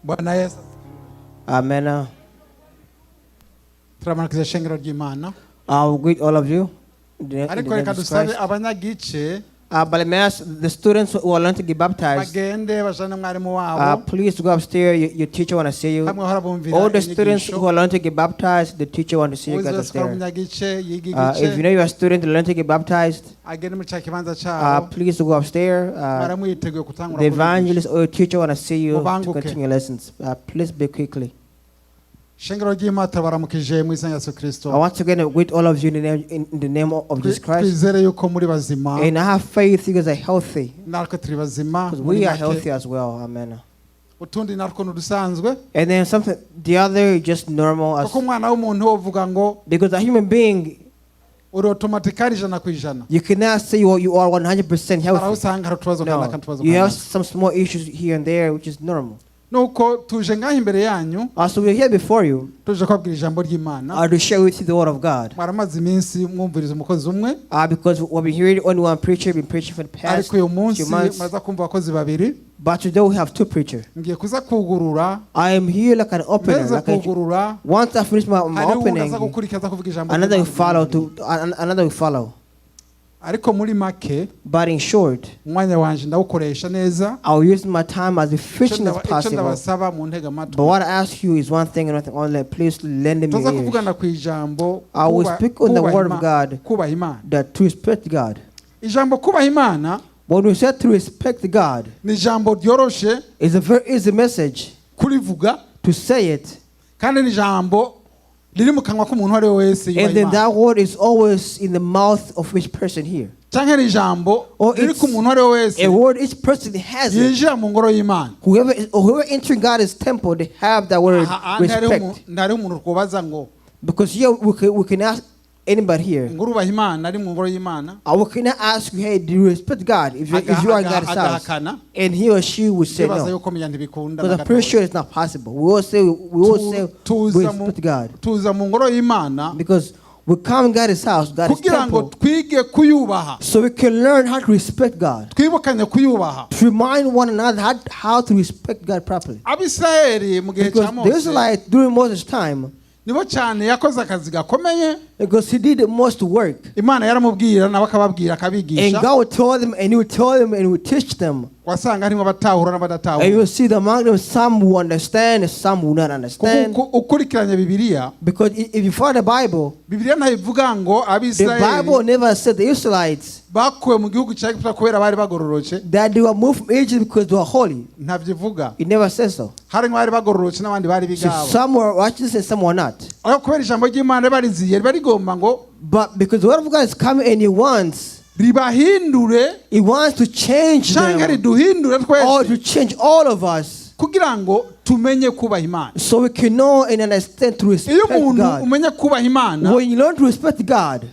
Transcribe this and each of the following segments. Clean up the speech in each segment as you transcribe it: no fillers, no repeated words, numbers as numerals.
Bwana Yesu. Amen. Turamanukije ishengero ry'Imana. I will greet all of you in the Ariko name reka of Jesus dusabe Christ. abanyagice But let me ask the students who are learning to get baptized, bagende bajane mwarimu wabo please go upstairs. Your teacher want to see you. hamwe bahora bumvira All the students inyigisho. who are learning to get baptized, the teacher want to see you Uzi guys wese ko ari upstairs. umunyagice yiga If you igice know you're a student learning to get baptized, agende muri cya kibanza cyabo please go upstairs. Mwarimu yiteguye gutangura The kubigisha. evangelist or your teacher want to see you to Mubanguke. continue lessons. Please be quickly. Ishengero ry'Imana turabaramukije mu izina rya Yesu Kristo. I want to again greet all of you in the name of Jesus Christ. Twizere yuko muri bazima And I have faith you guys are healthy. natwe turi bazima Because muri we are make. healthy as well. Amen. Utundi natwo ni udusanzwe And then something, the other is just normal. As, kuko umwana w'umuntu wovuga ngo because a human being, uri automatically 100%. you cannot say you are 100% Hari aho healthy. usanga hari utubazo kanaka No, n'utubazo you have kanaka. some small issues here and there, which is normal. Nuko tuje ngaho imbere yanyu So we're here before you tuje kubabwira ijambo ry'Imana. To share with you the word of God. Mwaramaze iminsi mwumviriza umukozi umwe Because we've been hearing only one preacher, been preaching for the past ariko uyu munsi few months. muraza kumva abakozi babiri. But today we have two preachers. Ngiye kuza kugurura I am here like an opener. mbeze Like a, kugurura once I finish my hari uwundi aza opening, gukurikira aza kuvuga ijambo another will ry'Imana. follow. Another will follow. Ariko muri make But in short, umwanya wanje ndawukoresha neza. I'll use my time as Icyo efficient as icyo possible. ndabasaba mu ntega amatwi. But what I ask you is one thing and nothing only. Please lend me Tuza ears. kuvugana ku ijambo I will speak on the word of God kubaha Imana. that to respect God. Ijambo kubaha Imana When we say to respect God, ni ijambo ryoroshe it's a very easy message kurivuga to say it. kandi ni ijambo riri mu kanwa k'umuntu uwo ari we wese yubaha And then Imana. that word is always in the mouth of each person here. Canke ni ijambo Or riri it's ku muntu uwo ari we wese a word each person has it. yinjira mu ngoro y'Imana. Whoever entering God's temple, they have that word Aha, aha, ntihariho respect. ntihariho umuntu twobaza ngo Because here we can ask anybody here. ngo urubaha Imana ari mu ngoro y'Imana We cannot ask you, hey, do you respect God if you are in God's house? Agahakana. And he or she would say Ndibaza no. yuko menya ntibikunda Because na I'm pretty gatoya. sure it's not possible. We all say we Tuza mu respect God. tuza mu ngoro y'Imana Because we come in God's house, God's kugira ngo temple, twige kuyubaha so we can learn how to respect God. twibukanye kuyubaha. To remind one another how to respect God properly. Abisirayeli mu gihe cya Because the Mose Israelites during Moses' time, nibo cyane yakoze akazi gakomeye. Because he did the most work. Imana yaramubwira nawe akababwira And akabigisha. God would tell them, and he would tell them, and he would teach them. Wasanga harimo abatahura n'abadatahura. And you will see that among them, some will understand and some will not Kuko understand. Ukurikiranye Bibiliya Because if you follow the Bible, Bibiliya ntayivuga ngo the Abisirayeli Bible never said the Israelites bakuwe mu gihugu cya Egiputa kubera bari bagororoke. That they were moved from Egypt because they were holy. Ntabyo ivuga. It never says so. Harimo abari bagororotse n'abandi bari So bigabo. some were righteous and some were not. Ariko kubera ijambo ry'Imana riba riziye riba rigomba ngo But because the word of God is coming and ribahindure He wants to change cyangwa them riduhindure or twese to change all of us kugira ngo tumenye kubaha Imana. So we can know and understand to Iyo respect umuntu God. umenya kubaha Imana When you learn to respect God,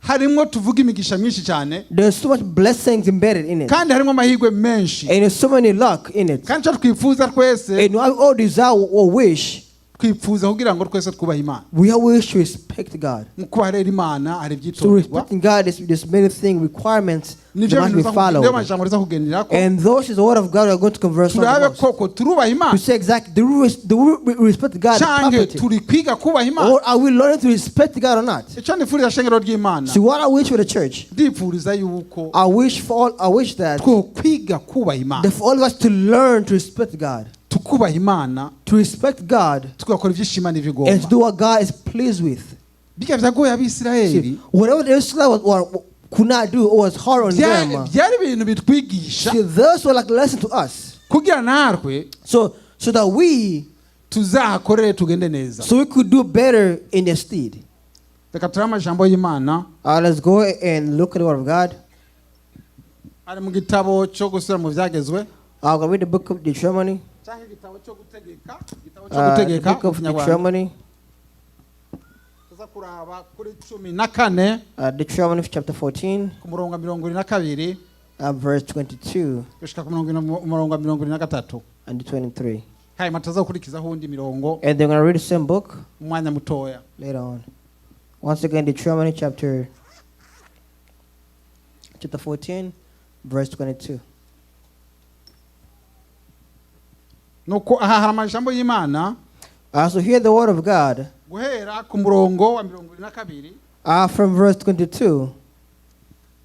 harimo tuvuga imigisha myinshi cyane there's so much blessings embedded in it. kandi harimo amahirwe menshi. And there's so many luck in it. Kandi icyo twifuza twese And what we all desire or wish, twifuza kugira ngo twese twubahe Imana. We all wish to respect God. Mu kubaha rero Imana hari So ibyitonderwa. respecting God, there's many things, requirements that Nibyo must bintu be biza niyo followed. majambo riza kugenderako And those is the word of God we are going to converse on the turabe most. koko turubaha To Imana say exactly, do we respect God canke properly? turi kwiga kubaha Imana. Or are we learning to respect God or not? Icyo nifuriza shengero ry'Imana See, what I wish for the church, ndipfuriza yuko I wish that, twokwiga kubaha Imana that for all of us to learn to respect God, tukubaha Imana to respect God, tugakora ibyishima and to n'ibigomba do what God is pleased with. bijya byagoye Abisirayeli See, whatever the Israelites could not do, it was hard on them. Byari ibintu bitwigisha See, those were like lesson to us. Kugira natwe So that we, tuzahakorere tugende neza. So we could do better in their stead. Reka turabe amajambo y'Imana. Let's go and look at the word of God. Ari mu gitabo cyo gusubira mu byagezwe I'm gonna read the book of Deuteronomy. Cyangwa igitabo cyo gutegeka igitabo cyo The gutegeka book of mu Kinyarwanda. Deuteronomy. Tuza kuraba kuri 14 Deuteronomy chapter 14, ku murongo wa 22 verse 22 gushika ku murongo wa 23 and 23. Hanyuma tuza gukurikizaho undi mirongo And they're gonna read the same book umwanya mutoya. Later on. Once again, Deuteronomy chapter 14, verse 22. Nuko aha hari amajambo y'Imana. So hear the word of God Guhera ku murongo wa 22. From verse 22.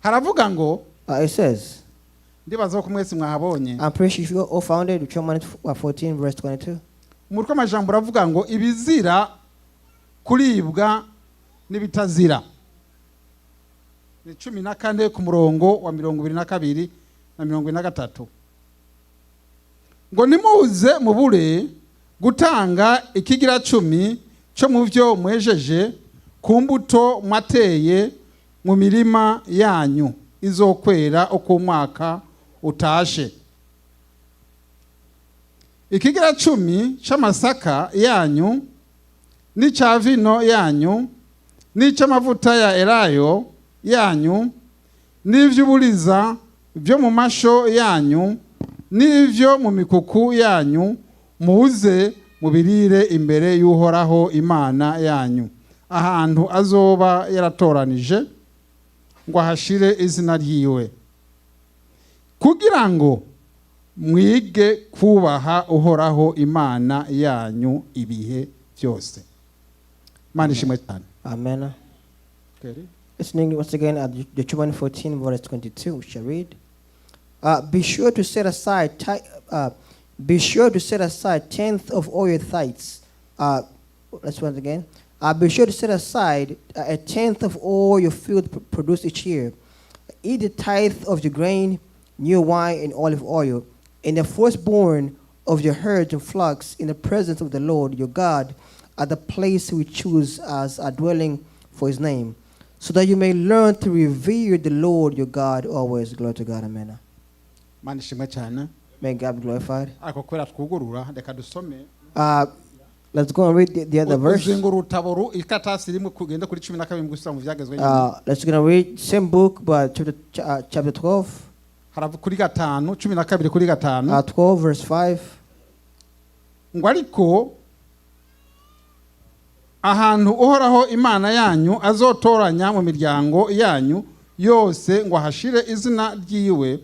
Haravuga ngo It says, ndibaza ko mwese mwahabonye. I'm pretty sure you all found it, Deuteronomy 14, verse 22. Umutwe w'amajambo uravuga ngo ibizira kuribwa n'ibitazira. Ni 14 ku murongo wa 22 na 23. Ngo nimuze mubure gutanga ikigira cumi cyo mu byo mwejeje ku mbuto mwateye mu mirima yanyu izokwera uko umwaka utashe. Ikigira cumi c'amasaka yanyu n'icya vino yanyu n'icy'amavuta ya elayo yanyu n'ivy'uburiza byo mu masho yanyu n'ivyo mu mikuku yanyu, muze mubirire imbere y'Uhoraho Imana yanyu ahantu azoba yaratoranije ngo ahashire izina ryiwe, kugira ngo mwige kubaha Uhoraho Imana yanyu ibihe byose. Imana ishimwe cyane. Amen. Listening once again at Deuteronomy 14, verse 22, we shall read. Be sure to set aside tenth of all your tithes. Let's once again. Be sure to set aside a tenth of all your field produce each year. Eat the tithe of your grain, new wine, and olive oil, and the firstborn of your herds and flocks in the presence of the Lord your God at the place we choose as a dwelling for his name, so that you may learn to revere the Lord your God always. Glory to God. Amen. Imana ishimwe cyane. May God be glorified. Ariko kubera twugurura, reka dusome. Let's go and read the other verse. Uzinga urutabo ikatasi rimwe kugenda kuri 12 gusa mu byagezwe nyuma. Let's gonna read same book, but chapter 12, Haravu kuri gatanu, 12 kuri gatanu. 12 verse 5. Ngo ariko ahantu Uhoraho Imana yanyu azotoranya mu miryango yanyu yose ngo ahashire izina ryiwe,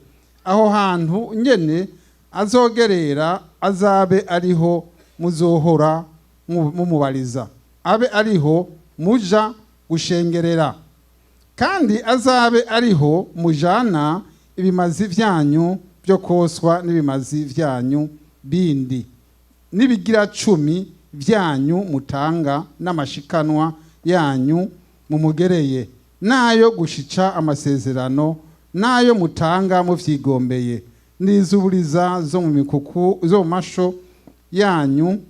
aho hantu nyene azogerera azabe ariho muzohora mumubariza, abe ariho muja gushengerera, kandi azabe ariho mujana ibimazi vyanyu byo koswa n'ibimazi vyanyu bindi n'ibigira cumi byanyu mutanga n'amashikanwa yanyu mumugereye n'ayo gushica amasezerano n'ayo mutanga muvyigombeye n'izuburiza zo mu mikuku, zo mu masho yanyu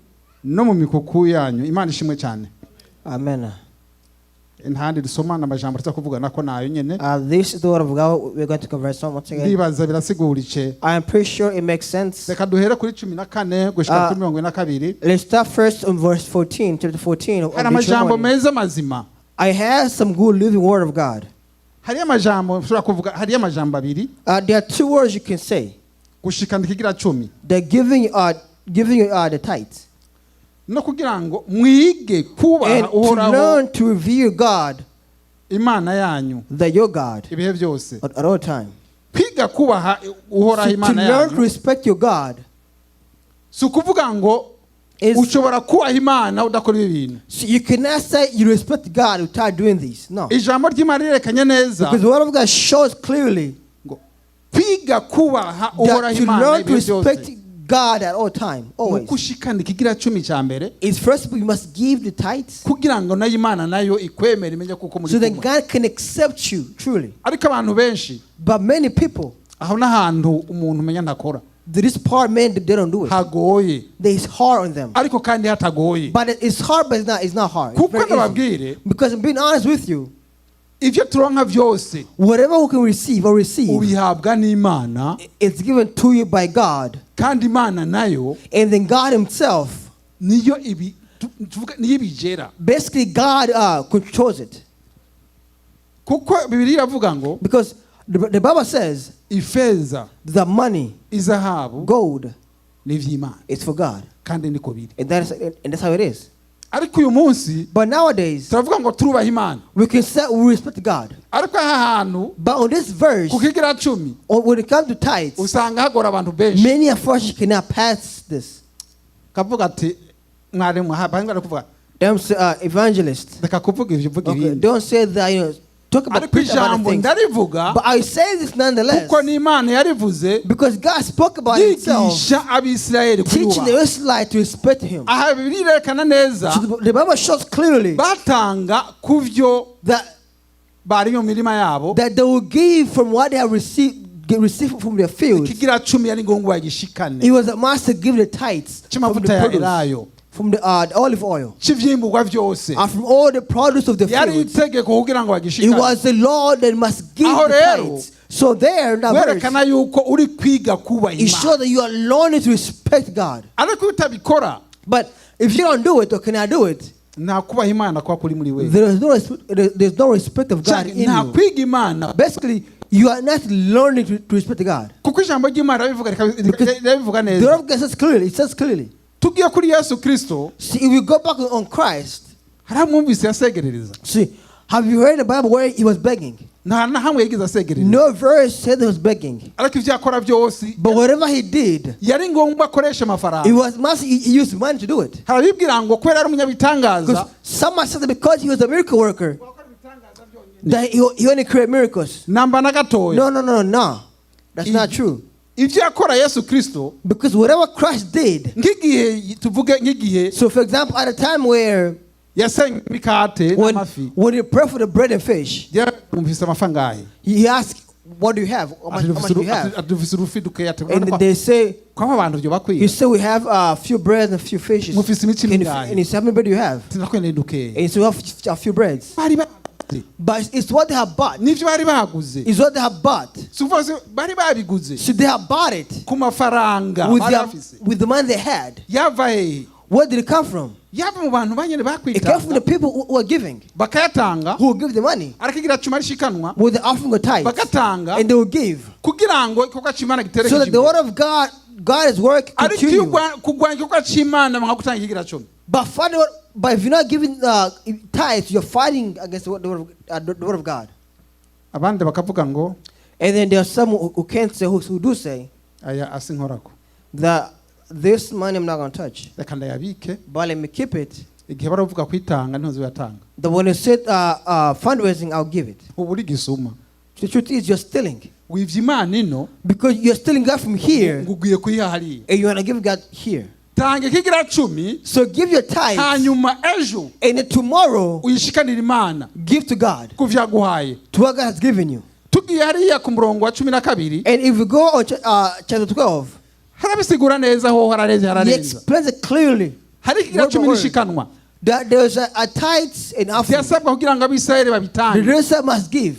no mu mikuku yanyu. Imana ishimwe cyane. Amen. Ntahandi dusoma n'amajambo tuza kuvugana ko nayo nyene. This is the word of God we're going to converse on once again. Ndibaza birasigura ice. I am pretty sure it makes sense. Reka duhere kuri 14 gushika kuri 42. Let's start first on verse 14, chapter 14 of Hari amajambo Deuteronomy. meza mazima. I have some good living word of God. Hariyo amajambo ushobora kuvuga, hariyo amajambo abiri. There are two words you can say. Gushikana ikigira cumi. They're giving the tithes. No kugira ngo mwige kubaha And to Uhoraho learn to revere God, Imana yanyu that your God, ibihe byose. at all time. Kwiga kubaha Uhoraho So to Imana learn to yanyu respect your God si ukuvuga ngo is ushobora kubaha Imana udakora ibi bintu. So you cannot say you respect God without doing this. No. Ijambo ry'Imana rirerekanye neza Because the word of God shows clearly ngo kwiga kubaha Uhoraho that to Imana learn to ibihe byose respect God at all time, always. nuko ushikana ikigira cumi cya mbere Is first you must give the tithes kugira ngo nayo Imana nayo ikwemere imenye kuko muri so that kumwe. God can accept you truly. Ariko abantu benshi But many people, aho n'ahantu umuntu umenya ntakora. this part, man, they don't do it. Hagoye. It's hard on them. Ariko kandi hatagoye. But it's hard, but it's not hard. It's Kuko very easy. ndababwire Because I'm being honest with you, ibyo turonka byose whatever we can receive or receive, ubihabwa n'Imana, it's given to you by God. Kandi Imana nayo And then God Himself, niyo ibi tuvuga niyo ibigera. Basically, God controls it. Kuko Bibiliya iravuga ngo Because the Bible says ifeza, the money, izahabu gold, ni iby'Imana. is for God. Kandi niko biri. And that's how it is. Ariko uyu munsi But nowadays, turavuga ngo turubaha Imana, we can say we respect God. ariko aha hantu But on this verse, ku kigira cumi or when it comes to tithes, usanga hagora abantu benshi. many of us cannot pass this. Kavuga ati mwarimu bamwe bari kuvuga Them say, evangelist. Reka kuvuga ivyo uvuga Okay, ibindi don't say that, talk about ariko preach about ijambo other things. ndarivuga But I say this nonetheless. kuko n'imana yarivuze Because God spoke about himself, yigisha abisirayeli teaching the kuyubaha Israelites to respect him. Aha bibiliya irerekana neza So the Bible shows clearly batanga ku byo that, bari mu mirima yabo that they will give from what they have received, get received from their fields. Ikigira cumi yari ngombwa bagishikane It was a must to give the tithes from cy'amavuta the ya produce, elayo from the olive oil, cy'ivyimburwa byose and from all the produce of the yari fields. itegeko kugira ngo It bagishikane was the law that must give Aho the rero, tithes. So there, in that verse, werekana yuko uri kwiga kubaha it imana shows that you are learning to respect God. Ariko iyo utabikora But if you don't do it or cannot do it, nta kubaha imana kuba kuri muri we there's no respect of God Canke in nta you. kwiga imana Basically, you are not learning to respect God. Kuko ijambo ry'imana rirabivuga Because rirabivuga the Word neza of God says clearly, it says clearly. Tugiye kuri yesu kirisito See, if we go back on Christ, hari amwumvise yasegerereza see, have you heard the Bible where he was begging? Nta na hamwe yigeze asegerereza No verse said he was begging. Ariko ibyo yakora byose But whatever he did, yari ngombwa akoresha amafaranga it was must he used money to do it. Harabibwira ngo kubera ari umunyabitangaza Because someone said that because he was a miracle worker, that he only created miracles. Namba na gatoya No, no, no, no. That's not true. Ibyo yakora yesu kirisito Because whatever Christ did, nk'igihe tuvuge nk'igihe so for example, at a time where yasenye imikate when, n'amafi when he prayed for the bread and fish, mufise amafi angahe he asked, "What do you have? How much do you have?" Ati dufise urufi dukeya ati And they say, kwaba abantu byo he bakwiye said, "We have a few breads and a few fishes." Mufise imice And, ingahe? and he said, "How many bread do you have?" Sinakwene dukeya And he said, "We have a few breads." Bari baguze But it's what they have bought. Nivyo bari baguze It's what they have bought. Si ukuvuga se bari babiguze So they have bought it ku mafaranga with, bari bafise with the money they had. Yava hehe Where did it come from? Yava mu bantu banyene It came from the bakwitanga people who are giving, bakayatanga who will give the money ariko igira cumi arishikanwa with the offering of tithes, bagatanga and they will give. Kugira ngo igikorwa cy'imana gitereke So that the imbere. word of God, God's work Ariko iyo continue. Kurwanya igikorwa cy'imana banga gutanga ikigira cumi But fighting, but if you're not giving tithes, you're fighting against the word of God. Abandi bakavuga ngo And then there are some who can't say, who do say aya asinkorako that this money I'm not going to touch, reka ndayabike but let me keep it. Igihe baravuga kwitanga ntuzi uyatanga The when they said fundraising, I'll give it. Ubu uri gisuma The truth is, you're stealing wivye imana ino because you're stealing God from here, ngo ugiye kuyiha hariya and you want to give God here. Tanga ikigira cumi So give your tithes, hanyuma ejo and then tomorrow uyishikanire imana give to God ku vyaguhaye to what God has given you. Tugiye hariya ku murongo wa cumi na kabiri And if we go on chapter 12, harabisigura neza ho hararenze he hararenza explains it clearly hari ikigira word by cumi word n'ishikanwa that there's a tithes and offering. byasabwa kugira ngo abisirayeli The babitange Israel must give.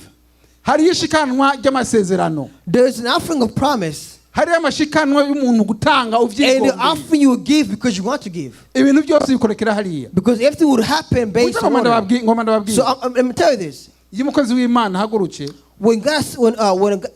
Hariyo ishikanwa ry'amasezerano There's an offering of promise hariyo amashikanwa y'umuntu gutanga and the uvyigondeye offering you give because you want to give. Ibintu byose bikorekera hariya Because everything would happen based Burya on ngoma order. ndababwi- ngoma ndababwira So let me tell you this. Iyo umukozi w'imana ahagurutse When God,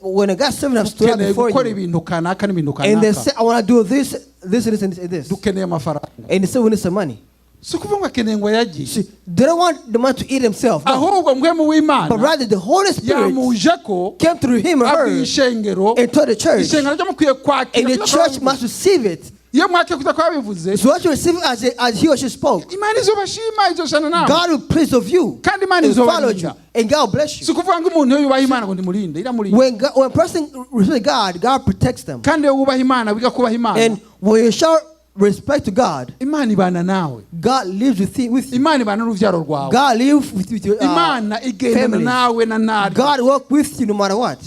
when a God servant has stood up dukeneye before gukora you ibintu kanaka n'ibintu and they kanaka say, "I want to do this, this, and this, and this, and this." Dukeneye amafaranga And they say, "We need some money." Si ukuvuga ngo akeneye ngo yagiye See, they don't want the man to eat himself. No. Ahubwo mpwemu w'imana But rather, the Holy Spirit yamuje ko came through him or her abwiye ishengero and told the church. Ishengero ryo mukwiye kwakira And the church must receive it. Iyo mwakira kuza kuba bivuze So what you receive as he or she spoke, imana izobashima izoshana nawe God will please of you kandi imana and follow you. izobarinda And God will bless Si you. ukuvuga ngo umuntu iyo yubaha imana ngo ndimurinde iramurinda When a person respects God, God protects them. Kandi iyo wubaha imana wiga kubaha imana And when you show respect to God, imana ibana nawe God lives with you. Imana ibana n'urubyaro rwawe God lives with your imana igendana families. Nawe na naryo God work with you no matter what.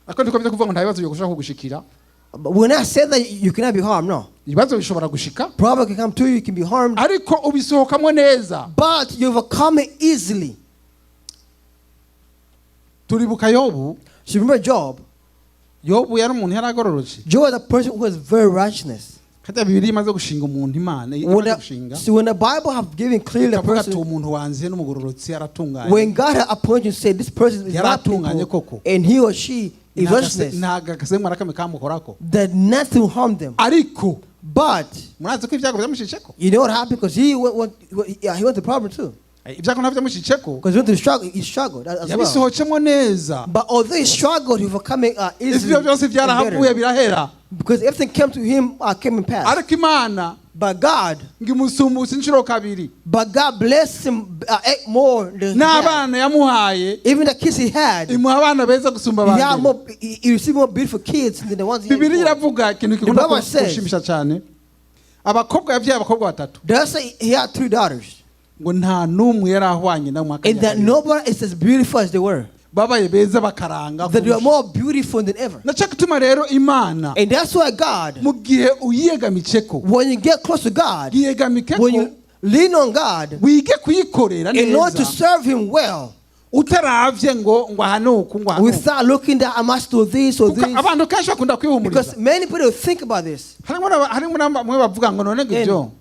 Ariko ntikomeze kuvuga ngo nta bibazo byogushaka kugushikira But when I say that you cannot be harmed, no. Ibibazo bishobora gushika Problem can come to you, you can be harmed, ariko ubisohokamo neza but you overcome it easily. Turibuka yobu So remember Job. Yobu yari umuntu yari agororotse Job was a person who was very righteous. Kajya bibiliya imaze gushinga umuntu imana When imaze the, gushinga see, when the Bible have given clearly a ikavuga ati person, umuntu wanze n'umugororotsi aratunganye when God had appointed you, say this person is my Yaratunganye people, koko. and he or she is righteousness, nta gasemwa na kamwe kamukorako that nothing will harm them. Ariko But murazi ko ibyago byamushisheko you know what happened? Because he went, went, yeah, he went to problem too. Ibyago ntabyo byamushisheko Because he went to struggle, he struggled as well. Yabisohokemo neza But although he struggled, he overcome it easily ivyo byose and byarahavuye better. birahera Because everything came to him, came and passed. Ariko imana But God, ngo imusumbutse inshuro kabiri. But God blessed him eight more than he had. N'abana yamuhaye, Even the kids he had, imuha abana beza gusumba he had abandi. more. He received more beautiful kids than the ones he had Bibiliya before. iravuga ikintu gikunda The Bible says- gushimisha cyane. Abakobwa yabyaye, abakobwa batatu, Does say he had three daughters, ngo nta n'umwe yari ahwanye na mwaka. And that nobody is as beautiful as they were. Babaye beza bakaranga That they were kurusha. more beautiful than ever. Nacyo gituma rero Imana, And that's why God, mu gihe uyiyegamitseko, when you get close to God, yiyegamikeko, when you lean on God, wige kuyikorera in order to neza, serve Him well, utaravye ngo aha nuku, ngo aha nuku. Without looking that I must do this or Kuko this. abantu kenshi bakunda kwihumuriza. Because many people think about this. Harimo bamwe bavuga ngo none ngo ibyo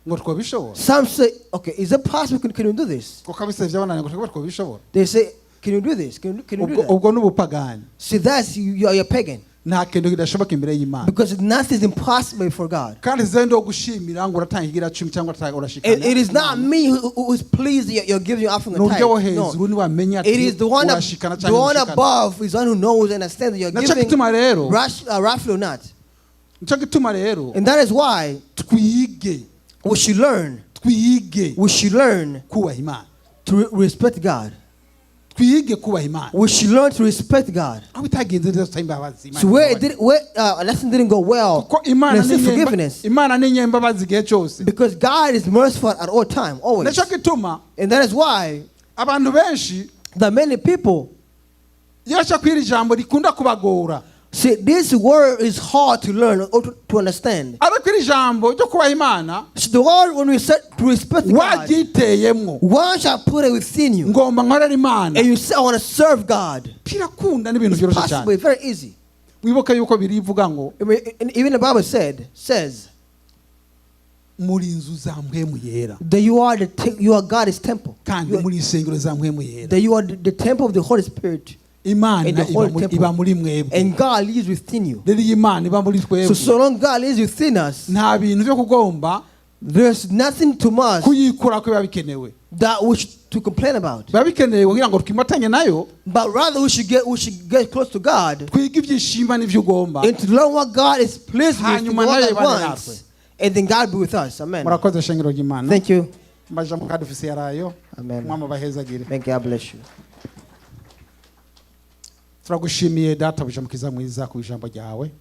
ngo twabishobora? Some say, "Okay, is it possible? Can you do this?" Kuko abisabye bananiwe ngo twebwe twabishobora. They say, "Can you do this? Can you do Ubwo that?" ubwo n'ubupagani. See, that's you, you're a pagan. Nta kintu kidashoboka imbere y'Imana. Because nothing is impossible for God. Kandi zendo gushimira ngo uratanga igira cumi cyangwa urashikana, It is not me who is pleased that you're giving your offering and n'uburyo wo tithe. hejuru No. niwamenya It is the one, urashikana the cyangwa one ntushikana. above is the one who knows and understands that you're Nacyo giving gituma rero, rightfully or not. nicyo gituma rero And that is why twige, we should learn. twige We should learn kubaha Imana. to respect God. Twige kubaha Imana. We should learn to respect God. Aho bitagenze neza tusabe imbabazi Imana So where it imbabazi. did, where lesson didn't go well, Kuko Imana let's ni seek nyemba- forgiveness. Imana ni nyembabazi igihe cyose. Because God is merciful at all time, always. Nicyo gituma And that is why abantu benshi, the many people iyo baca kwira ijambo rikunda kubagora. See this word is hard to learn or to understand. Ariko iri jambo ryo kubaha Imana, So the word, when we said to respect God, waryiteyemwo, once I put it within you, ngomba nkorera Imana, and you say, "I want to serve God," birakunda, n'ibintu it's byoroshye possible, cyane. it's very easy. Wibuke yuko birivuga ngo I mean, and even the Bible says muri inzu za Mpwemu Yera, that you are God's temple. kandi muri insengero za Mpwemu Yera. That you are the temple of the Holy Spirit, Imana and the iba whole temple. iba muri mwebwe. And God lives within you. Rero iyo Imana iba muri So twebwe, so long God lives within us, nta bintu byo kugomba there's nothing to us kuyikura ko biba bikenewe. That we should to complain about. Biba bikenewe kugira ngo twimatanye nayo, But rather we should get close to God twige ibyishima n'ibyo ugomba, and to learn what God is pleased with, hanyuma what nayo God ibane wants, natwe. And then God be with us. Amen. Murakoze shengero ry'Imana. Thank you. Mbaje mukadufise yarayo. Amen. Mwama bahezagire. May God bless you. Turagushimiye Databuja mukiza mwiza ku ijambo ryawe.